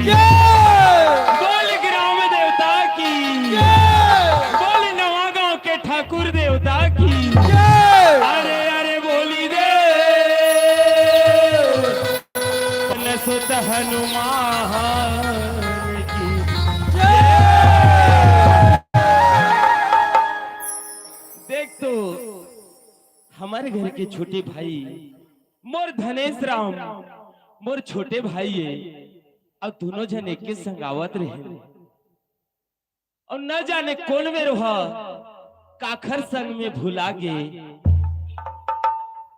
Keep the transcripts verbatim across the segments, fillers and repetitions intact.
जय। बोल ग्राम देवता की। जय। बोल नवागांव के ठाकुर देवता की। जय। अरे, अरे, बोली दे। सुत हनुमान की जय। देख तो, हमर घर के छोटे भाई, मोर धनेश राम, मोर छोटे भाई हे, अउ दूनों झन एके संग आवत रहे। अउ न जाने कोन मेर ओहा काखर संग में भुला गे।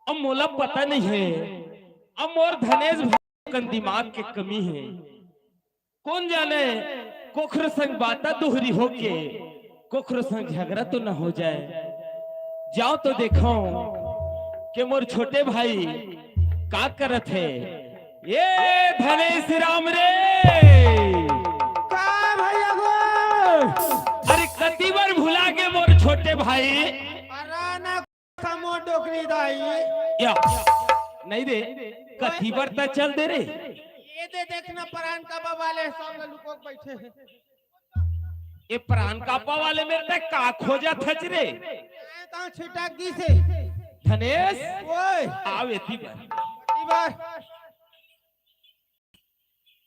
अब मोला पता नइ हे, अब मोर धनेश भाई कन दिमाग के कमी हे। कोन जाने कोखरो संग बाता दोहरी होके कोखरो संग झगरा तो न हो जाए। जाओ तो देखो के मोर छोटे भाई का करत हे। ए धनेश राम रे। का भैया गो? अरे कति बार भुला गे मोर छोटे भाई। अरे ना खमो डोकरी दाई। या। नहीं रे, कति बार त चल दे रे। ये दे देखना परान कापा वाले सब लुको के बैठे हे। ए परान कापा वाले मेर ते का खोजत हच रे? ए, कहाँ छिटक गिस हे? धनेश, ओए। आव एती बर। एती बर।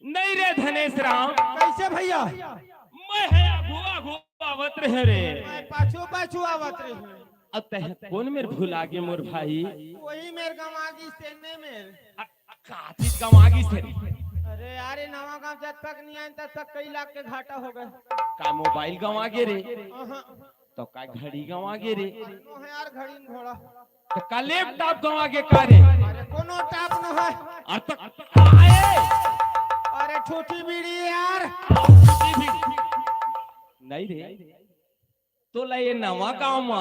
नहीं रे धनेश राम। कैसे भैया? मैं हे आगू आगू आवत रहे रे। मैं पाछू पाछू आवत रहे। अब तह कोन मेर भुला गे मोर भाई? वही मेर गंवा गिस तेने मेर। अ, अ, का चीज गंवा गिस तेने? अरे यार, ये नवागांव जब तक नहीं आए तब तक कई लाख के घाटा हो गए। का मोबाइल गंवा गे रे? अहाँ। तो का घड़ी गंवा गे रे? अरे नो है यार, घड़ी न घोड़ा। तो का लैपटॉप गंवा गे का रे? अरे कोनो टॉप न है। अरे तो आए। अरे ठूठी बीड़ी यार। नहीं रे। तोला ये नवा गांव म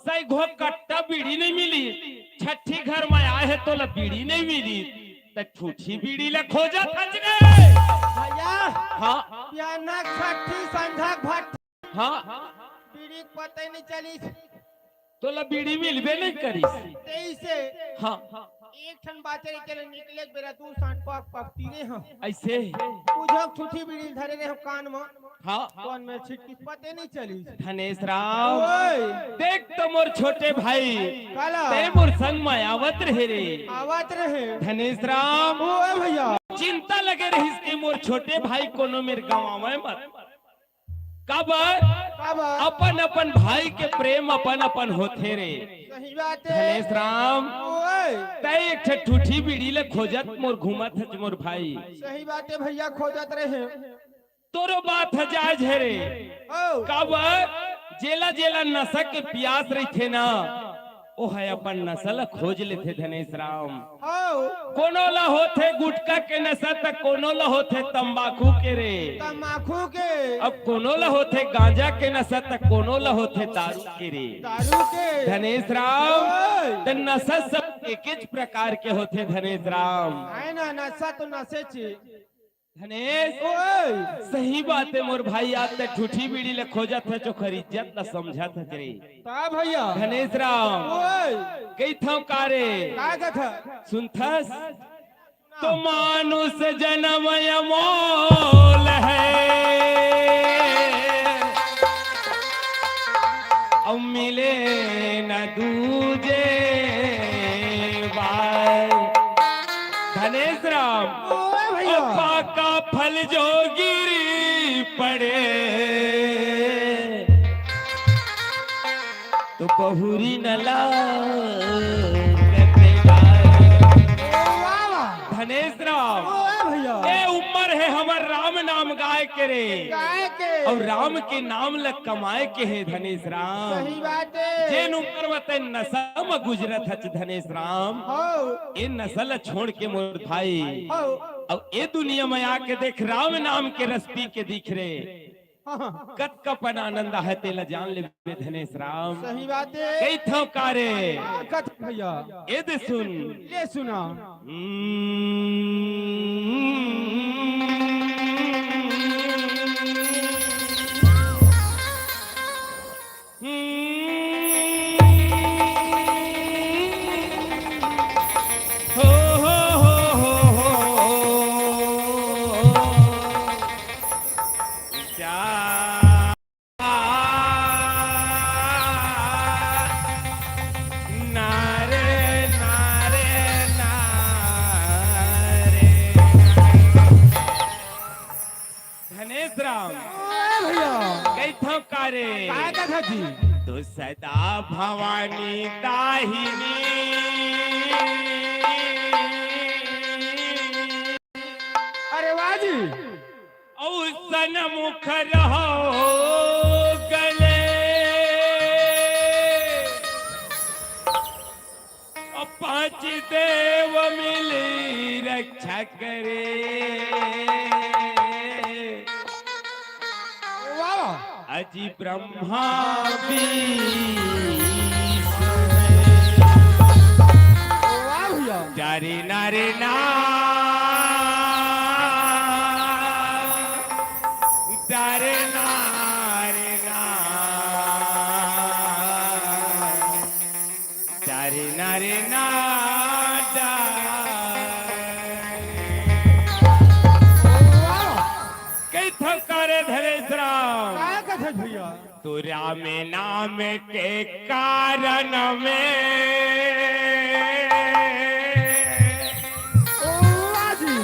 सही घो कट्टा बीड़ी नहीं मिली, छठी घर में आए है तोला बीड़ी नहीं मिली, त ठूठी बीड़ी ला खोजत हच रे। भैया, हाँ। बिहान छठी संझा भट्टी। हाँ। बीड़ी के पता ही नहीं चलिस। तोला बीड़ी मिलबे नहीं करिस। तेईस से। हाँ। एक ठन बाचर के ले निकले के बेरा दू सांट पक पक तीने ह। ऐसे? बुझक ठूठी बीड़ी धरे रहे कान में। हाँ। कान में छिटकी पते नहीं चली। धनेश राम। ओए। देख तो मोर छोटे भाई। काला? ते मोर संग में आवत रहे रे। आवत रहे। धनेश राम। ओए भैया। चिंता लगे रहिस कि मोर छोटे भाई कोनो मेर गंवावे मत। काबर? काबर? अपन अपन भाई के प्रेम अपन अपन होथे रे। सही बात है। धनेश राम, ओए। तै एक ठे ठूठी बीड़ी ले खोजत मोर घूमत हच मोर भाई। सही बात है भैया, खोजत रहे। तोरो बात ह जायज है रे। ओ। काबर? जेला जेला नशा के पियास रहिथे ना, ओ है अपन नशा ल खोज लेथे धनेश राम। हौ। कोनो ला होथे गुटखा के नशा त कोनो ला होथे तंबाकू के रे। तंबाकू के। अब कोनो ला होथे गांजा के नशा त कोनो ला होथे दारू के रे। दारू के। धनेश राम, ओए। त नशा सब एकेच प्रकार के होथे धनेश राम। है ना, नशा तो नशे चे। धनेश, ओए। सही बात है मोर भाई, आज तक ठूठी बीड़ी ले खोजत है, चोखर इज्जत ला समझत है रे। का भैया? धनेश राम, ओए। कही था का रे? का कथा? सुनथस? तो मानुष जन्म अमोल है, अब मिले न दूजे बार। धनेश राम, ओए भैया। अब पाका फल जो गिरी पड़े, तो बहुरी न लागते बार। वाह, वाह। धनेश राम, ओए भैया। ए उम्र है हमर राम नाम गाय के रे। गाय के। और राम के नाम ल कमाए के है धनेश राम। सही बात है। जेन उम्र में तै नशा में गुजरत हच धनेश राम। हौ। ए नशा ल छोड़ के मोर भाई। हौ। अब ए दुनिया में आके देख, राम नाम के रस पी के दिख रे। हाँ, हाँ। कतका पन आनंद आहे तेला जान लेबे धनेश राम। सही बात है। कही थव का रे? हाँ, कत भैया। ए दे सुन। ले सुना। हम्म। हम्म। हो, हो, हो, हो, हो। थकारे। काय कथा जी? तो सदा भवानी दाहिनी। अरे वाह जी। औसन मुख रहो गले। पांच देव मिली रक्षा करे। वाह। अजी ब्रह्मा विष्णु है। वाह भैया। चारे नारे ना। चारे नारे ना। चारे नारे ना डारे। कई थकारे धनेश राम। काय कथा भैया? तो राम नाम के कारण में। ओ जी।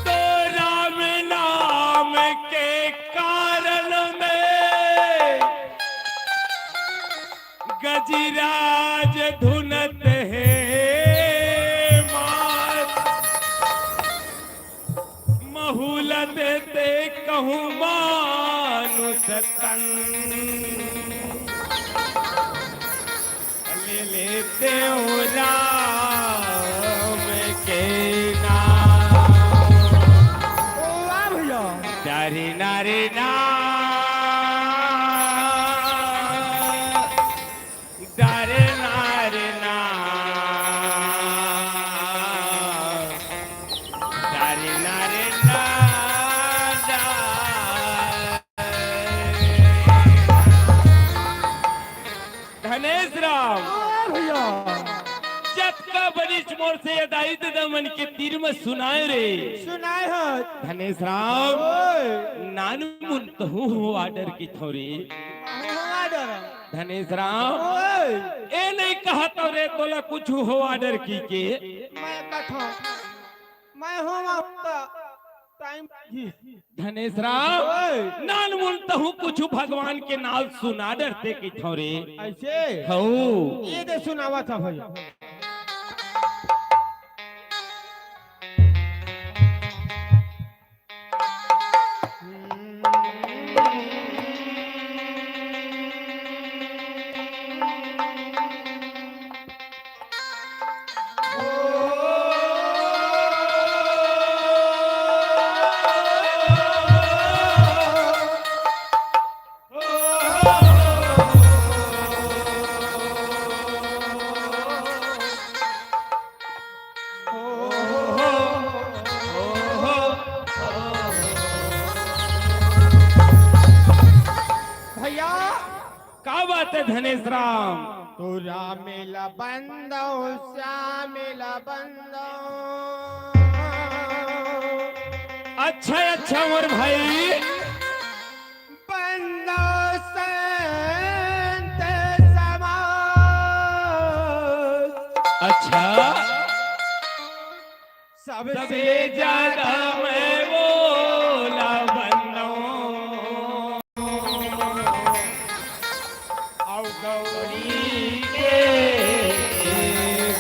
तो राम नाम के कारण में गजिराज धुनत हे मात। महुलत ते कहूँ मानुष तन। ले लेते हो राम के नाम। वाह भैया। डरे ना रे ना। डरे ना रे ना। डरे ना रे ना। धनेश राम। हाँ भैया। जतका बनिस मोर से ये दाई ददा मन के तीर में सुनाए रे। सुनाए हो। धनेश राम। ओए। नान मुन तहु हो order की थोरी। हो order। धनेश राम। ओए। ए नहीं कहत हो रे तोला कुछ हो order की के। मैं कथो। मैं हो वहाँ time जी। धनेश राम, ओए। नान मुन तहु कुछ भगवान के नाम सुना डरते की थोरे। ऐसे? हऊ। ये दे सुनावा था भैया। भैया, का बात है धनेश राम? तू रामेला बंदो, श्यामेला बंदो। अच्छा, अच्छा, मोर भाई। बंदो संत समाज। अच्छा। सबसे ज्यादा मैं बोला बंदो। और गौरी के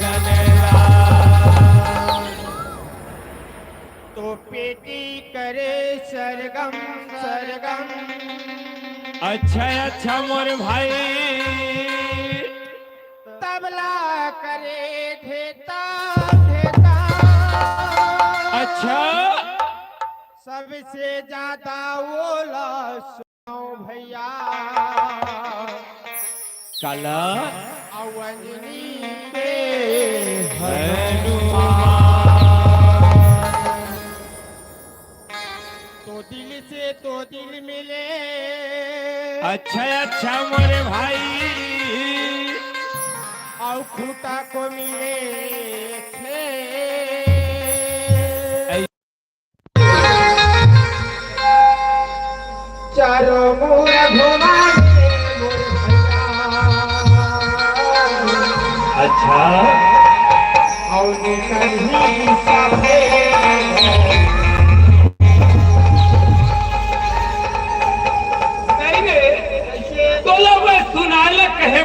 गनला। तो पेटी करे सरगम सरगम। अच्छा, अच्छा, मोर भाई। तबला करे धेता, धेता। अच्छा। सबसे ज्यादा ओला सुनो भैया। काला। अवंजनी के हनुमान। तो दिल से तो दिल मिले। अच्छा, अच्छा, मोरे भाई। और खूंटा को मिले छे। चारों मुड़ घुमा के मोर भैया। अच्छा। और कहीं सबे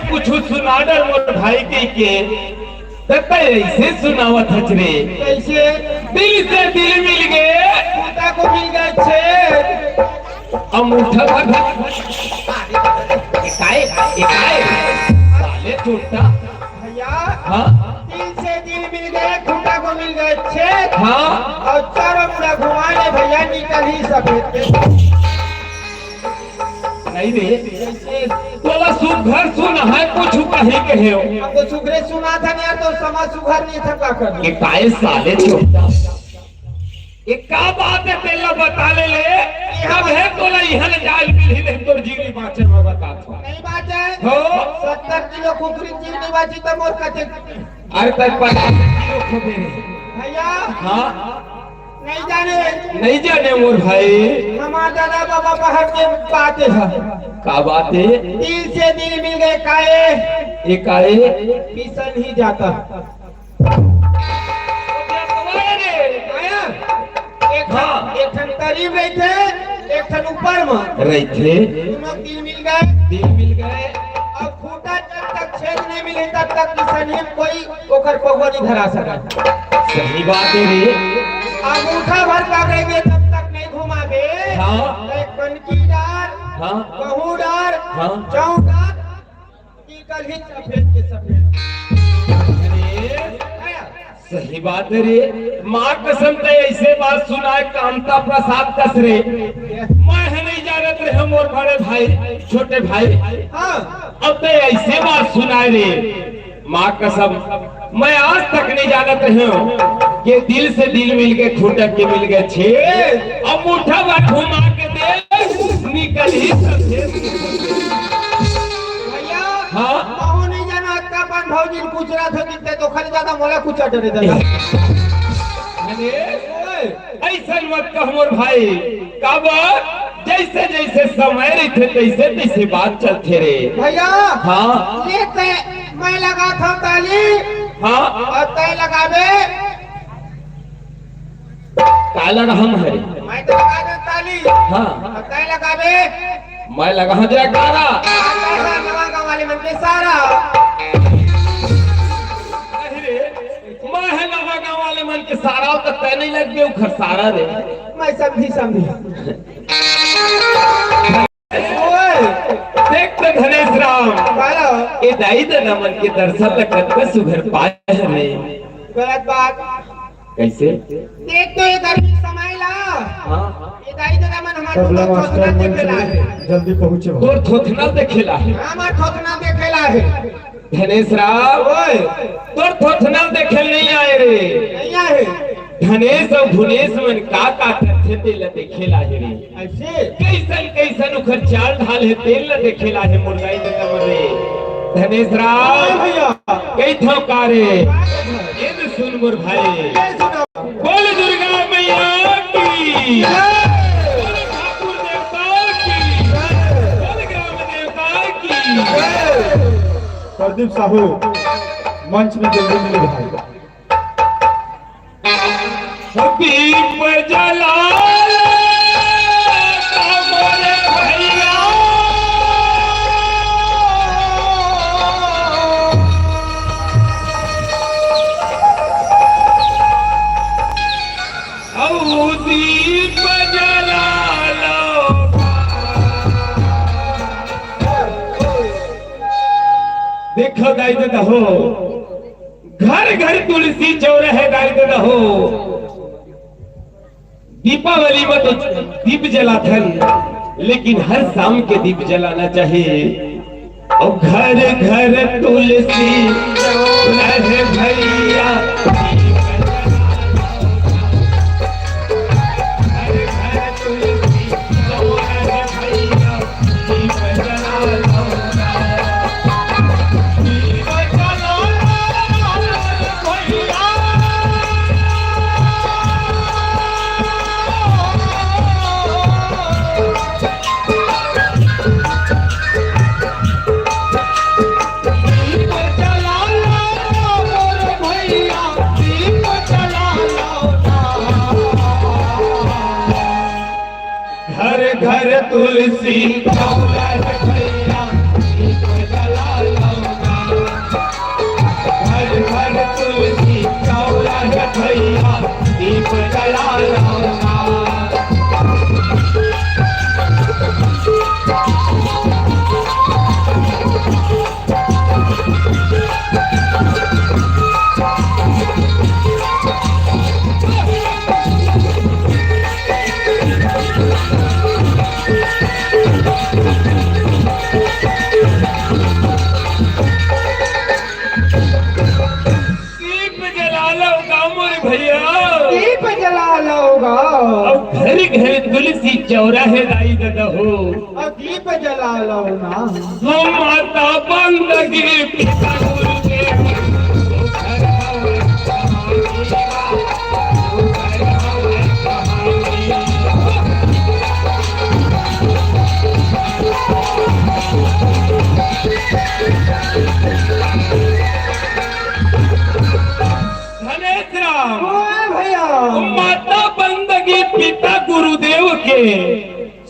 कुछ सुना डर मोर भाई के, के। त तैं ऐसे सुनावत हच रे। कैसे? दिल से दिल मिल गए। कुत्ता को मिल गए छेद। अंगूठा भर भर। इकाए, इकाए। साले चोट्टा। भैया, हाँ? दिल से दिल मिल गए, खूंटा को मिल गए छेद। हाँ। और चारों मुड़ा घुमा ले भैया, निकल ही सफेद के। नहीं रे, तोला सुघर सुन है, कुछ कहीं के हो। अब तो सुघरे सुना था ना यार, तो समाज सुघर नहीं था, का कर? ये काय साले चोट्टा? ये का बात है, तेला बता ले ले। ये हम कब है तोला इहाँ ले जाए मिलही नहीं, तोर जीव नहीं बाँचे, मैं बता था। नहीं बाँचे। हो? सत्तर किलो कुकरी जीव नहीं बाँची तो मोर कते। अरे तैं पचास किलो खो दे रे। भैया। हाँ। नहीं जाने। नहीं जाने मोर भाई। हमार दादा बाबा बाहर के बात है। का बात है? दिल से दिल मिल गए काए। ये काए? पिसन ही जाता। आया? एक ठन, हाँ। एक ठन करीब रहिथे, एक ठन ऊपर म। रहिथे। दोनों दिल मिल गए। दिल मिल गए। अब खूंटा जब तक छेद नहीं मिले, तब तक किसनिम कोई ओकर पौवा नहीं धरा सका। सही बात है रे। अंगूठा भर पकड़ेंगे, जब तक नहीं घुमाबे। हाँ। तो एक कनकी डार, हाँ। गहूं डार, हाँ। जौ डार, निकल ही सफेद के सफेद। अरे, सही बात है रे। माँ कसम तैं ऐसे बात सुनाए कामता प्रसाद कस रे। मैं है नहीं जानत रहे मोर बड़े भाई, छोटे भाई। हाँ। अब तैं ऐसे बात सुनाए रे। माँ कसम, मैं आज तक नहीं जानत रहे हूँ कि दिल से दिल मिल के खुटक के मिल गए छे। अब मुठा बा घुमा के दे, निकल ही सफेद। भैया, हाँ? कहूँ नहीं जाना, अतका अपन भौजी ल कुचरत हो, जितने तो खाली ज्यादा मोला कुचर डरे दादा। अरे, ओए। ऐसन मत कह मोर भाई, काबर? जैसे जैसे समय रहिथे, तैसे तैसे बात चलथे रे। भैया, हाँ। ले तैं, मैं लगाथंव ताली, हाँ। अउ तैं लगाबे। का लगाहूँ हरे? मैं तो लगा देंव ताली। हाँ। अउ तैं लगाबे। मैं लगाहूँ जयकारा। नवा गाँव वाले मन के सारा। नहीं रे, मैं है नवा गाँव वाले मन के सारा, त तैं नहीं लगबे उखर सारा रे। मैं समझी, समझी। ओए। देख तो धनेश राम, का ला? ये दाई ददा मन के दर्शन ल कतका सुघर पाए हवे। गलत बात। कैसे? देख तो ये गर्मी के समय ला। हाँ। ये दाई ददा मन हमार तबला मास्टर थोथना मंच देखे ला में है। जल्दी पहुँचे हो। तोर थोथना देखे ला है। हमार थोथना देखे ला है। धनेश राम, ओए। तोर थोथना देखे नहीं आए रे। नहीं आए। धनेश अउ भुनेश मन का का करथे तेला देखे ला हे रे। ऐसे? कैसन कैसन उखर चाल ढाल हे तेला देखे ला हे मोर दाई ददा मन रे। धनेश राम, हाँ भैया। कहिथंव का रे? एदे सुन मोर भाई। बोल दुर्गा मैया की। ठाकुर देवता की। बोल ग्राम देवता की। प्रदीप साहू मंच में जल्दी मिले भाई। दीप जला लो मोरे भैया। अउ दीप जला लो। देखो दाई ददा हो, घर घर तुलसी चौरा है दाई ददा हो। दीपावली में तो दीप जलाथन, लेकिन हर शाम के दीप जलाना चाहिए। और घर घर तुलसी चौरा है भैया, घर घर तुलसी चौरा है भैया। घर घर तुलसी चौरा है भैया, दीप जला लो। दीप जला लव का मोर भैया? दीप जला लव गा। अउ घर घर तुलसी चौरा हे दाई ददा हो। अउ दीप जला लव ना। हम माता बंदगी पिता गुरुदेव। धनेश राम। हाँ भैया। माता बंदगी पिता गुरुदेव के।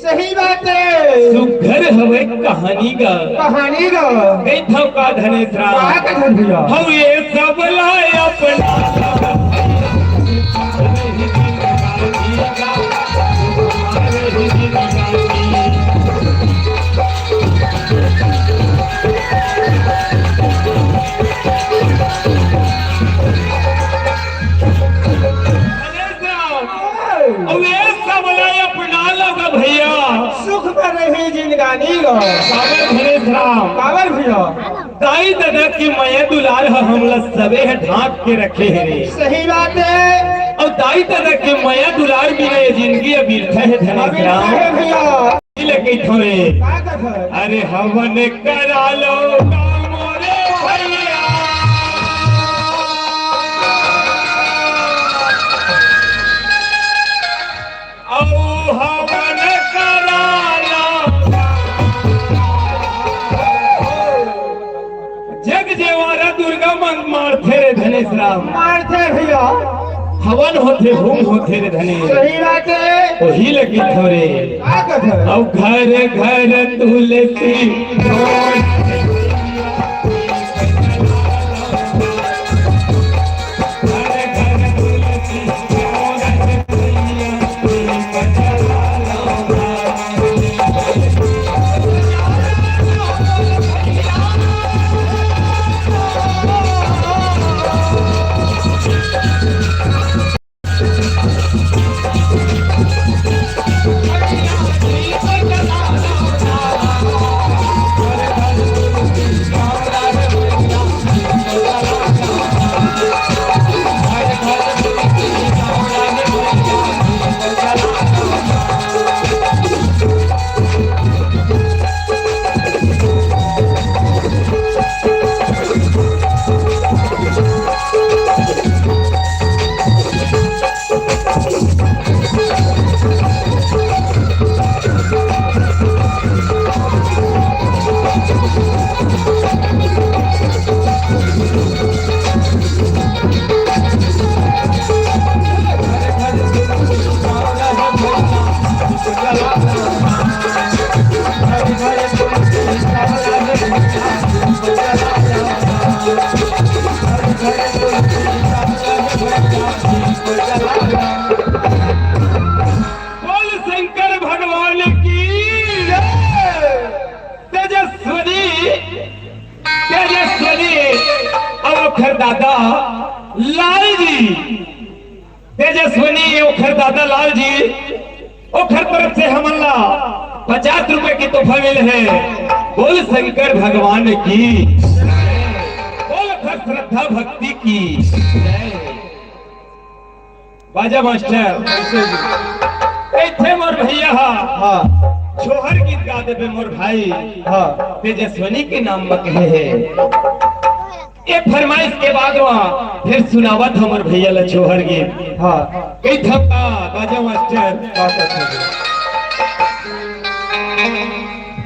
सही बात हे। सुघर हवय कहानी गा। कहानी गा। कहिथव का धनेश राम? का कथन भैया? हम ये सब लाए अपना। अउ ये सब ला अपना लगा भैया। सुख में रही जिंदगानी लो। काबर धनेश राम? काबर भैया? दाई ददा के मया दुलार ह हमला सबे ह ढांक के रखे हे रे। सही बात हे। अउ दाई ददा के मया दुलार बिना ये जिंदगी अबिरथा हे धनेश राम। अबिरथा हे भैया। ले कहिथव रे। का कथन? अरे हवन करा लव का मोरे भैया। अउ हवन करा लव। जग जेवारा दुर्गा मन मारथे रे धनेश राम। मारथे भैया। हवन होथे, होम होथे रे धनेश। सही बात हे। ओही लगी थोरे। का कथन? अउ घर घर तुलसी। बोल शंकर भगवान की जय। तेजस्वनी, तेजस्वनी अउ ओखर दादा लाल जी, तेजस्वनी ओखर दादा लाल जी, ओखर तरफ से हमन ला पचास रुपए के तोहफा मिले हे। बोल शंकर भगवान की, बोल ओखर श्रद्धा भक्ति की। बाजा मास्टर, कइसे मोर भैया हा? हाँ। छोहर गीत गा देबे मोर भाई। हाँ। तेजस्वनी के नाम म कहे हे। ए फरमाइश के बाद वहाँ फिर सुनावत हमर भैया ला छोहर गीत। हाँ। कइथव का बाजा मास्टर? हाँ, हाँ, हाँ।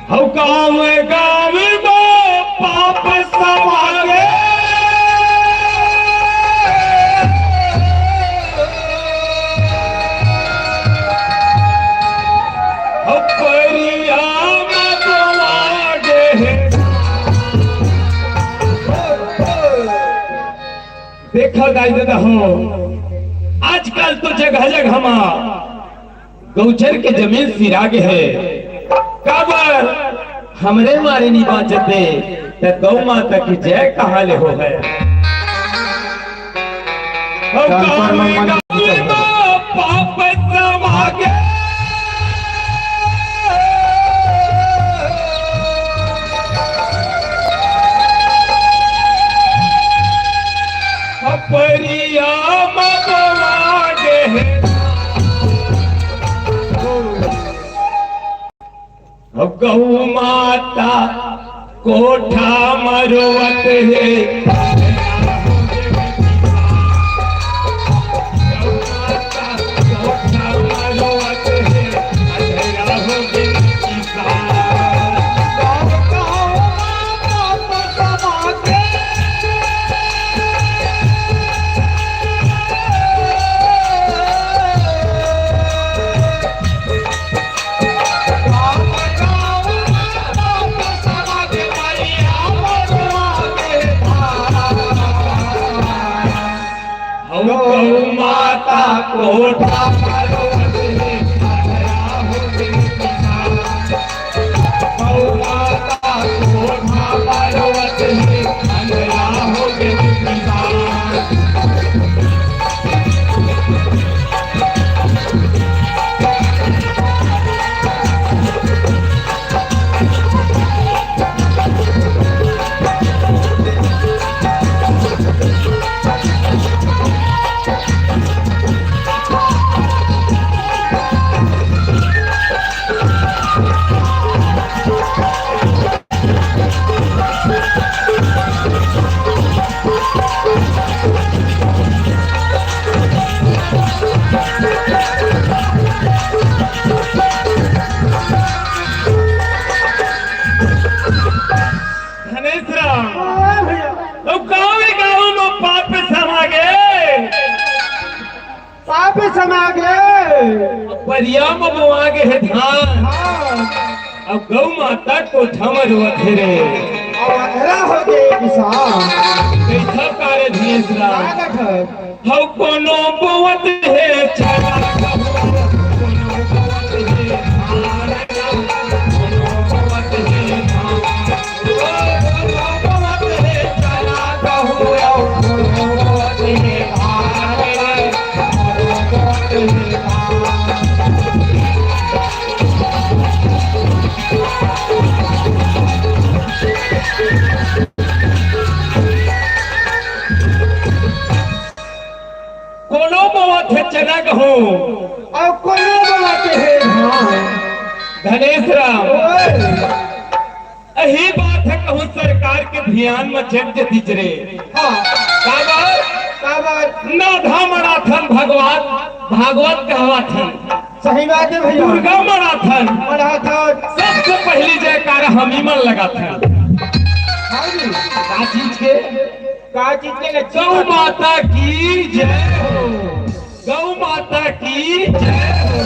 हव गाँव गाँव म पाप समागे। हव परिया म गवा दे हे। देखव दाई ददा हो, आज आजकल तो जगह जगह मा गौचर के जमीन सिरा गे हे। काबर हमरे मारे नी बाँचत हे, त गौ माता के जय कहाँ ले होहय। अब गाँव गाँव मा पाप समागे। अपरिया मा समागे। अब गौ माता कोठा म रोवत हे। गौ माता कोठा धनेश राम, हाँ भैया। तो गाँव गाँव मा पाप समागे। पाप समागे। परिया मा बोआ गे हे धान। हाँ। अब गौ माता कोठा म रोवत हे रे। अब अंधरा हो गे किसान। कइसा करे धनेश राम? का कथे? हव कोनो बोवत हे चना गहूँ, कोनो बोवत हे धान, कोनो बोवत हे धान। कोनो बोवत हे चना गहूँ। अउ कोनो बोवत हे धान। धनेश राम। ओए। अही बात हे कहूँ सरकार के धियान म चढ़ जतिस रे। हाँ। काबर? काबर? नाधा मड़ाथन भगवत, भागवत कहवाथन। सही बात हे भैया। दुर्गा मड़ाथन। मड़ाथन। सबसे पहिली जयकारा हमी मन लगाथन। हाँ जी। का चीज के? का चीज के लक्ष्मी गौ माता। माता की जय हो। गौ माता की जय हो।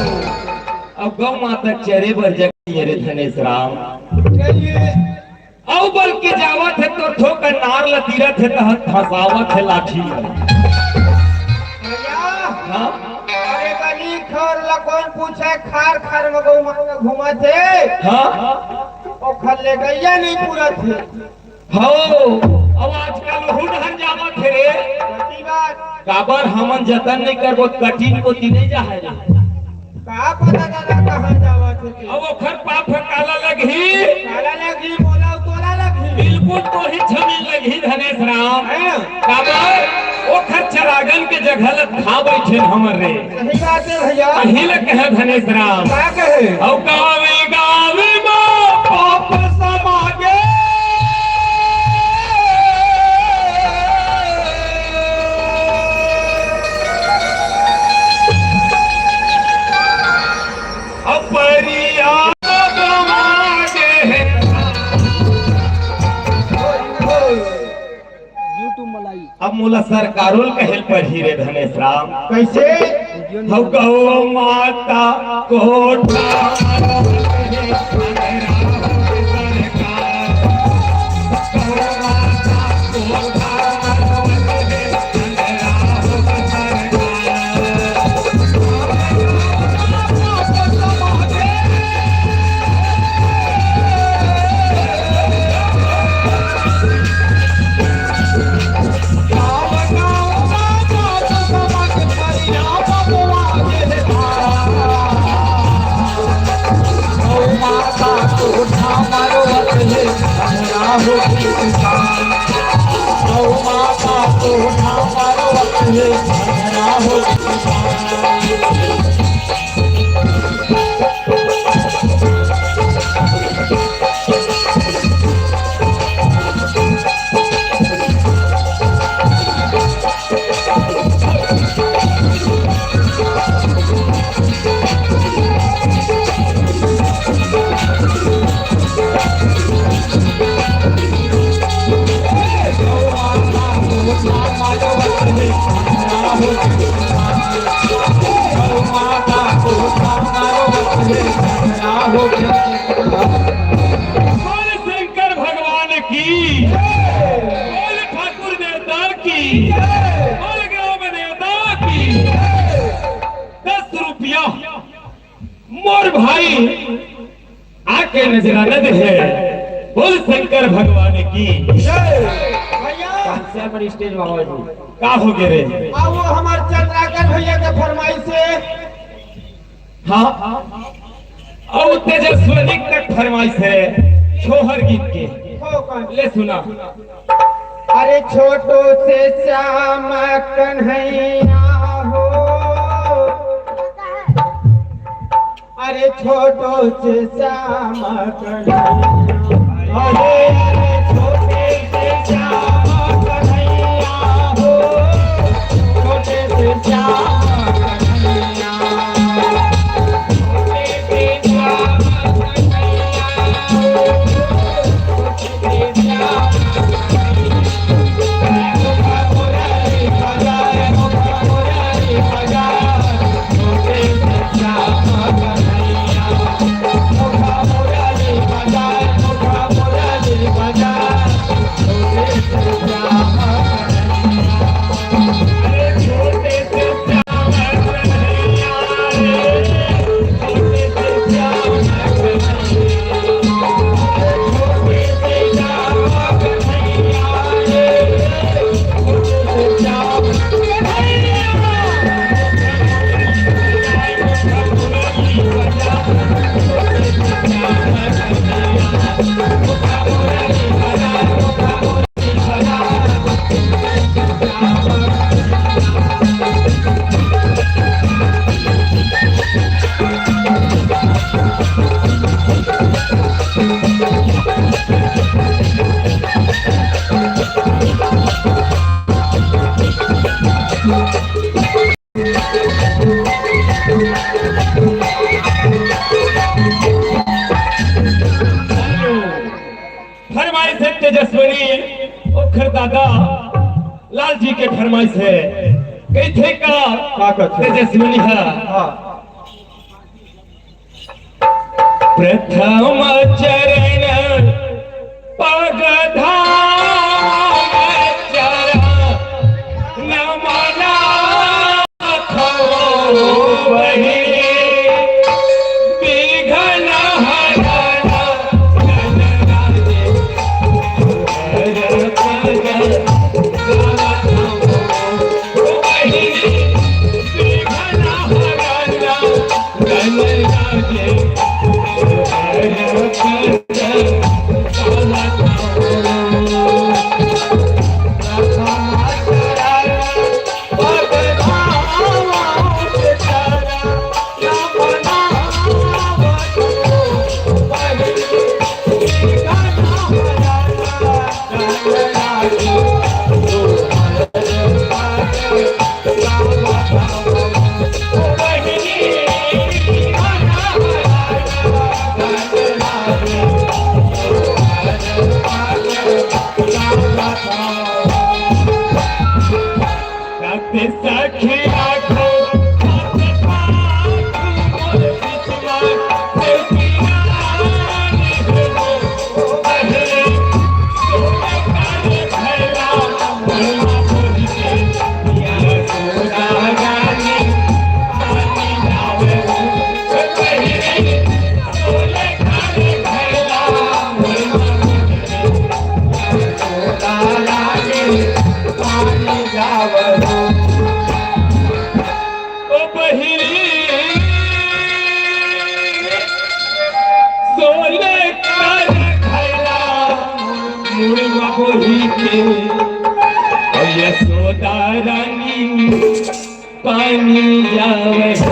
अब गौ माता चरे बर जगह नइ हे रे धनेश राम। चलिए। अउ बल्कि जावत हे त थोकन नार ल तीरत हे त धसावत हे लाठी ल। भैया, हाँ? अरे बनी खर ल कोन पूछे, खार खार म गौ माता घूमत हे। हाँ? ओखर ले गइया नइ पूरत हे। हव, अउ आजकल ओहू डहर जावत हे रे। सही बात। काबर हमन जतन नइ करबो, कटिन कोती नइ जाहय रे। का पता दादा कहाँ जावत हे ते। अब ओखर पाप ह काला लगही? काला लगही, मोला अउ तोला लगही। बिल्कुल तोही झमीन लगही धनेश राम। हाँ। काबर ओखर चरागन के जगह ल खा बइठेन हमर रे। सही बात हे भैया। अही ल कहे धनेश राम। का कहे? अउ गावे गावे मा पाप समागे। अपरिया गवा दे हे। YouTube मलाई। अब मोला सरकारोल कहेल पड़ही रे धनेश राम। कइसे? हव गौ माता कोठा बोल शंकर भगवान की, बोल ठाकुर देवता की, बोल ग्राम देवता की। दस रुपया मोर भाई आके नजराना दे हे। बोल शंकर भगवान की। भैया, कांसेपुर स्टेज बाबा जी। का हो गे रे? आ, वो हमार चंद्राकर भैया के फरमाइश हे। हाँ, अउ तेजस्वनी के फरमाइश हे छोहर गीत के। हो कौन? ले सुना। अरे छोटू से श्याम कन्हैया हो, अरे छोटू से श्याम कन्हैया। अरे, अरे छोटे से श्याम कन्हैया हो, छोटे से श्याम कन्हैया। फरमाइश हे तेजस्विनी, ओखर दादा लाल जी के फरमाइश हे। कहिथे का? का कथे? तेजस्विनी हे। हाँ। प्रथम चरण पग धाम चरण मना यशोदा रानी पानी लावे हो।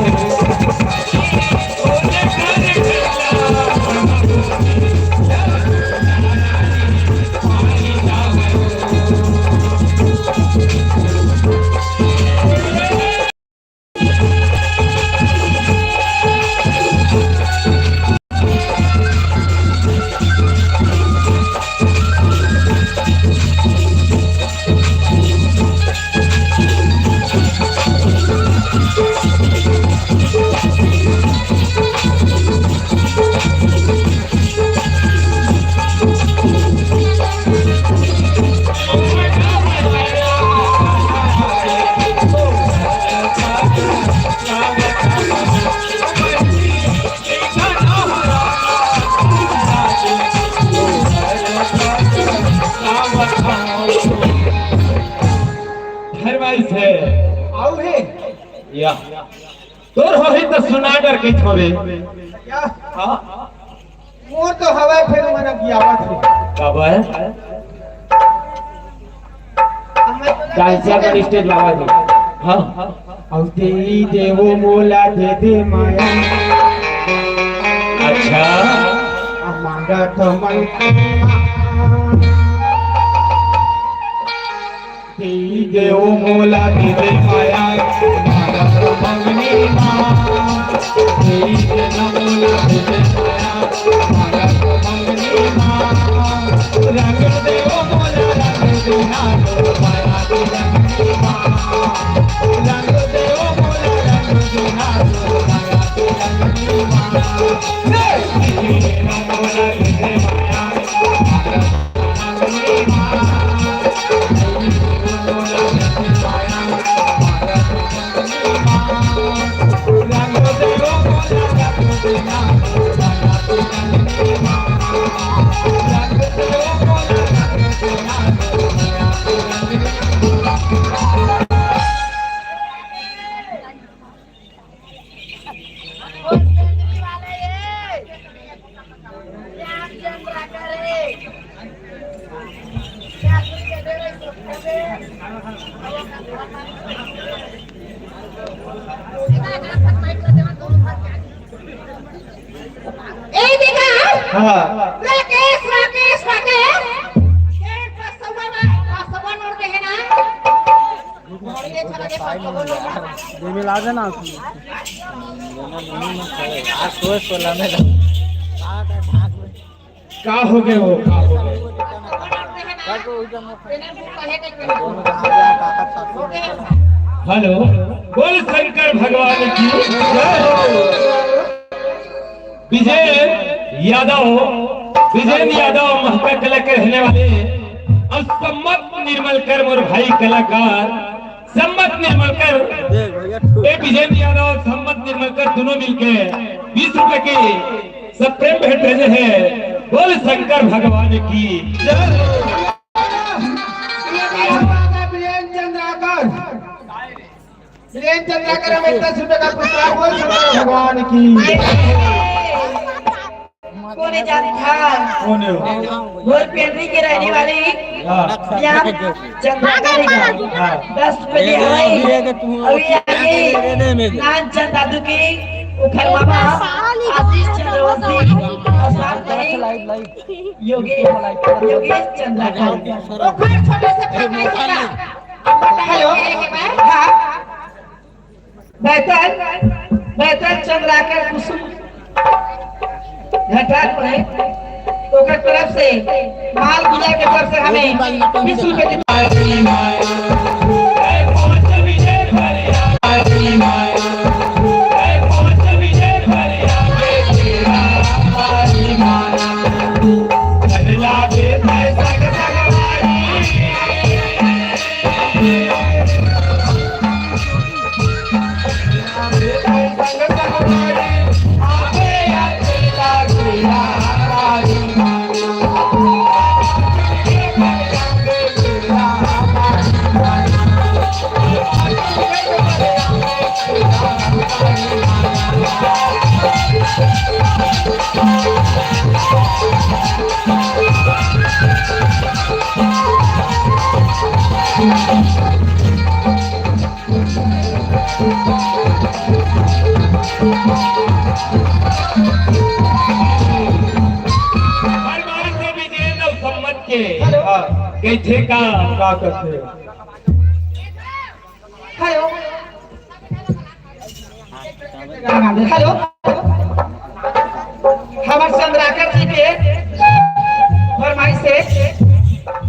फरमाइश है। आऊ हे? या। तोर होही त सुना डर के छोरे। क्या? हाँ। मोर तो हवा फेर मन गियावत हे। काबर? हमें तो डांसर कर स्टेज लावा दे। हाँ। अउ देई देवो मोला दे दे माया। अच्छा। आ मांगा तो मन। देई देवो मोला दे दे माया, मांगा तो मंगनी माँ। देई देना मोला दे दे माया, मांगा तो मंगनी माँ। रंग देवो मोला रंग देना, माया तो रंगनी माँ। रंग देवो मोला रंग देना, माया तो रंगनी माँ। देई देना मोला दे दे माया, मांगा ए देखा, हाँ। राकेश, राकेश, राकेश। ये पाँच सौ वाला, पाँच सौ नोट दे है ना? दे मिला देना उसमें। आज सोए सोलह में का हो गए हो, का हो गए? हेलो, बोल शंकर भगवान की जय हो। विजय यादव, विजय यादव महका कला के रहने वाले और सम्मत निर्मलकर मोर भाई कलाकार, सम्मत निर्मलकर, देख भैया, ए विजेंद्र यादव और सम्मत निर्मलकर दोनों मिलके बीस रुपए की सब प्रेम भेंट भेजे हैं। बोल शंकर भगवान की जय। ये क्या हुआ था, वीरेंद्र चंद्राकर? वीरेंद्र चंद्राकर हमें दस रुपए का पुरस्कार, बोल शंकर भगवान की। कोने जात था। कोने हो? भोर पेंड्री के रहने वाली हाँ। ज्ञान चंद्राकर का हाँ। दस रुपए दिया है। अभी आइए नान चंद दादू की उखर मामा आशीष चंद्रवंशी और साथ में योगेश, योगेश चंद्राकर। ओखर छोटे से फरमाइश है। हेलो। हाँ। बैतल, बैतल चंद्राकर कुसुम घटाट पर है, तो ओकर तरफ से माल पूजा के तरफ से हमें बीस रुपए की के, हाँ। कहिथे का? का कथे? हेलो। हेलो। हमर चंद्राकर जी के फरमाइश हे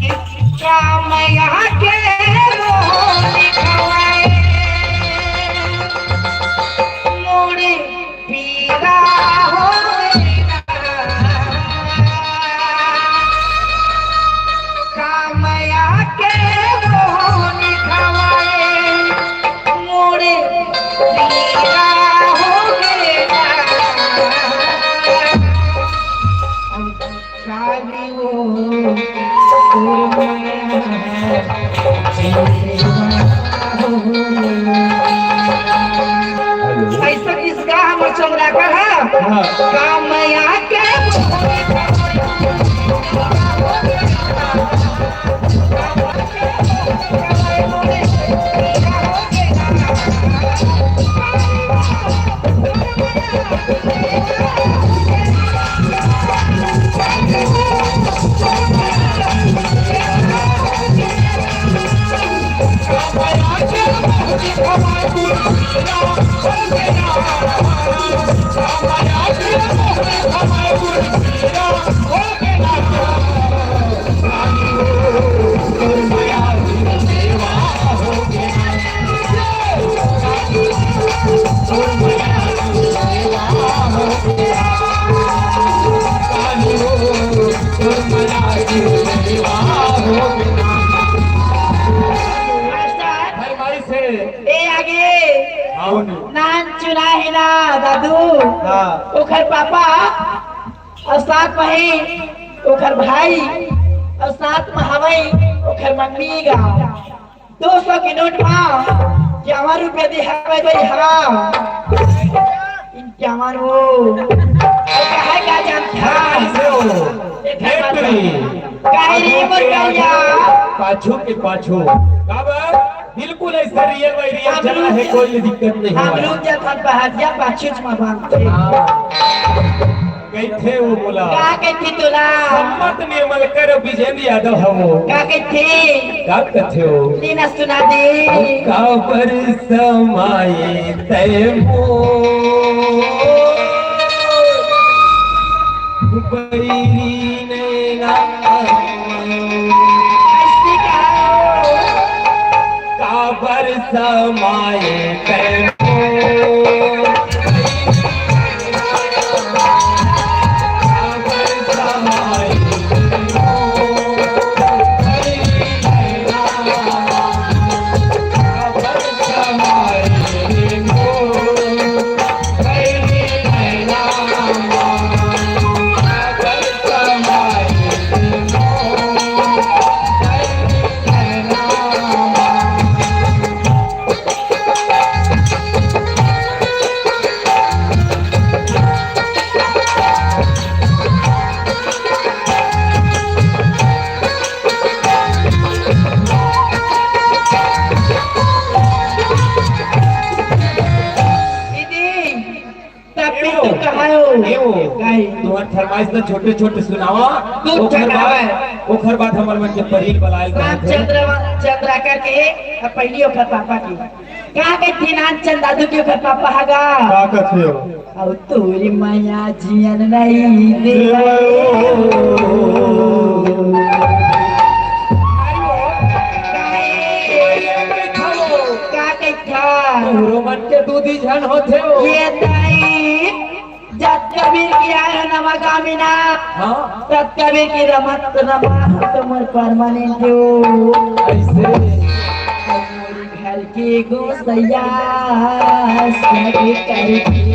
कि का मैया के मोहनी खवाए, मोरे पीरा होए ना। का मैया के मोहनी खवाए, मोरे पीरा होए ना। काली वो तोर मैया जीवा हो। हेलो। ऐसा किसका हमर चंद्राकर है? हाँ। का मैया के फरमाइश हे। ए आगे। हाँ। नान चुना हे ना दादू। हाँ। ओखर पापा अउ साथ म हे ओखर भाई अउ साथ म हवय ओखर मम्मी गा। दो सौ के नोट म इक्यावन रुपया दे हवय भाई। हाँ। इक्यावन वो। अउ कहे का जानत हस? हाँ, जो। एक बात। काहे रे मोर करिया? पाछू के पाछू। का बा? बिल्कुल ऐसे real by real हम चलना लोग हे, कोई दिक्कत नहीं हम होगा। लोग जब हम पहाड़िया पाछू च में बांधते। हाँ। कहिथे वो बोला। का कहिथे तोला? सम्मत निर्मल कर विजेंद्र यादव हवो। का कहिथे? का कहिथे वो? लीना सुना दे। काबर समाए तै मोर बैरी नैना। ऐसे कहा। काबर समाए तै मोर। दीदी, तब भी तू कहाँ हो? ए हो। काहे? तुम्हार फरमाइश ना छोटे-छोटे सुनावा। तू ओखर बाद, चढ़ावे। ओखर बाद हमर मन के परीर बलाए राम कहत हे। चंद्र, चंद्राकर के, अब पहली ओखर पापा की। का कहिथे नानचंद दादू के ओखर पापा हगा? का कथे हो? अउ तोरी मया जियन नहीं देवय। देवय। काहे? का कहिथा? तोरो मन के दूधी झन होथे हो। ये दाई, जत कबीर की आय हो नवा गामी ना। हाँ। तत कबीर की रमत रमा हो तो मोर permanent हो। ऐसे। घर के गोसैया सब करके।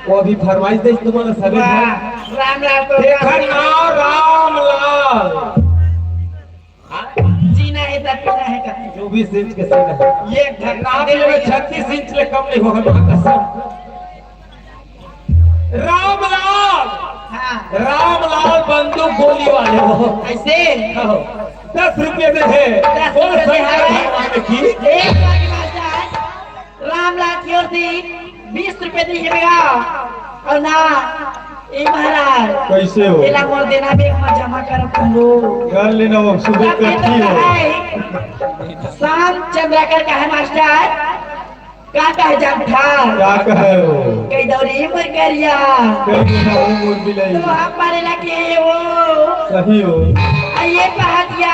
वो अभी फरमाइश दे तुम्हारा सभी वाह, रामलाल तो देखा ना, रामलाल। हाँ, जीना है तब पीना है कभी। चौबीस इंच के सीना है। ये धक्का नाप दे में रही है। छत्तीस इंच ले कम नहीं होगा, माँ कसम। रामलाल, हाँ। रामलाल बंदूक गोली वाले हो। ऐसे? हाँ। दस रुपये दे है। दस और रुपये दे शंकर है। भगवान की। एक बार की बात है। रामलाल की ओर से बीस रुपये दे भैया। और ना, ए महाराज। कैसे हो? एला मोर देना भी एक बार जमा करब कहूँ। कर लेना, वो सुबह तब ये तो कट्ठी हो। कहा है, शाम चंद्राकर का है मास्टर। का कहे जानथा? का कहे हो? कई दौरी मर करिया। कई दिन हो मोर बिलाई। तो हम मारे लगे हो। सही हो। आ ये कहा दिया।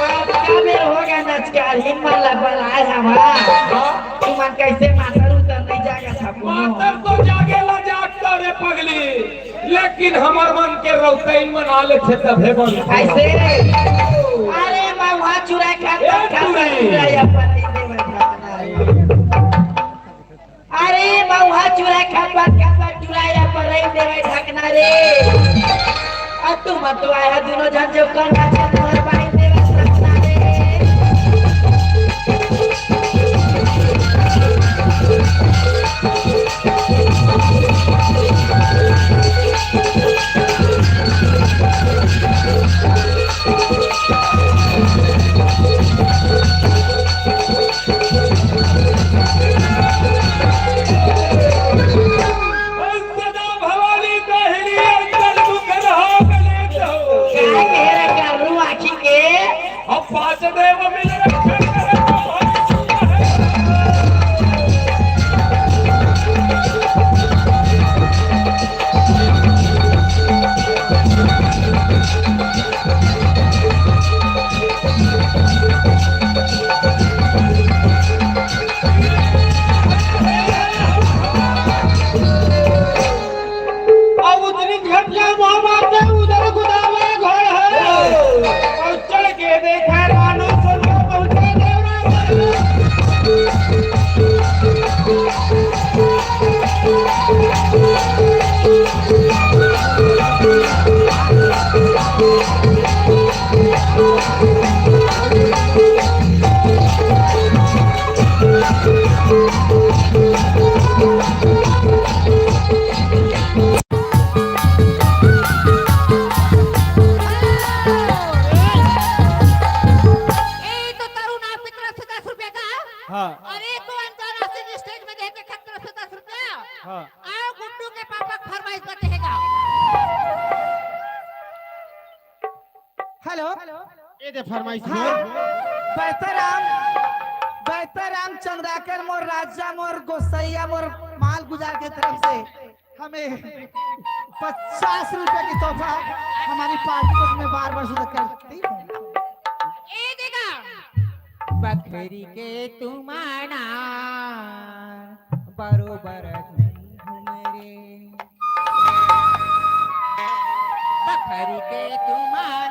अब का मेरे होगा नचकार, हिम्मत ला बनाए हमारा। हाँ। तुमन कैसे मातर उतर नहीं जाएगा था कोनो? मातर तो जागेला जागता रे पगली। लेकिन हमर मन के रौतइन मना लेथे तभे बन। ऐसे? अरे महुआ चुरा खात ए खात चुरा। चुरा या पर नहीं देवे ढकना रे। अरे महुआ चुरा खात खात चुरा या पर नहीं देवे ढकना रे। अब तुम तो आया दोनों झन जो कर नाचे तोहर बाई देवे ढकना रे। सदा भवानी दाहिनी अंतर मुख रहा कलेश हो। काय कहे रे काबरू आखी के? अब पाँच देव मिल रक्षण करे तो भाई। अब उतनी घटना मोहम्मद ने उधर गुदामा घर है। और चढ़ के देखा रानू सोनिया पहुंचे देवरा। ए, तो तरुण आपकी तरफ से दस रुपए का। हाँ। और एक को अंतर्राष्ट्रीय स्टेज में देखे खतरा से दस रुपया। हाँ। आओ गुड्डू के पापा की फरमाइश पर देखेगा। हेलो। ये दे फरमाइश हाँ। बोल। बैतराम, बैतराम चंद्राकर मोर राजा मोर गोसैया मोर माल गुजार के तरफ से हमें पचास रुपए की तोहफा हमारी पार्टी को मैं बार बार सुधार करती हूँ। ए देगा। बखरी के तुमाना बरोबर घूम रे। बखरी के तुमाना